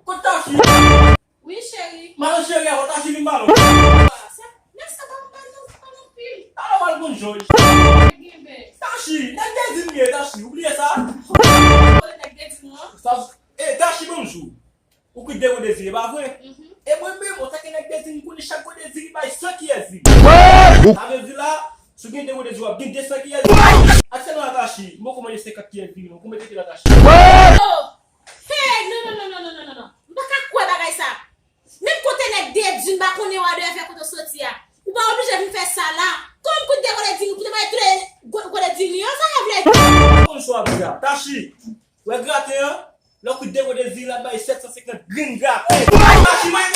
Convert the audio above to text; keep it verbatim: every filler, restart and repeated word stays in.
Kot Tachi? Wi, cheri. Madan cheri, avan Tachi vin ba nou. Sa, men sa pa pa non, pa non pil. Talè w al konn jòj. Genbe. Tachi, nèg Dezin li ye, Tachi, ou bliye sa? Kole nèg Dezin nan. Sa, e, Tachi, bonjou. Ou ki de gwo Dezire, pa vre? E mwen menm, antanke nèg Dezire, m konnen chak gwo Dezire bay san kiyè Dezire. Sa vle di la, si w gen de gwo Dezire, w ap gen de san kiyè Dezire. Aktyèlman la, Tachi, m poko manje senkant kiyè Dezire non, konbyen te gen la, Tachi? Oh! Hey, non, non, non, non, non, non, non, non. M pa ka kwè bagay sa. Menm kote nèg Dezin pa konnen wa de fè kote w soti a. Ou pa oblije vin fè sa la. Kòm kout de gwo Dezire, pou te bay tout gwo gwo Dezire yo, sa yo vle di. Konn sa w ap di a. Tachi, wè graten an? Lè w kout de gwo Dezire, l ap bay sèt san senkant grenn graten. Tachi, mwen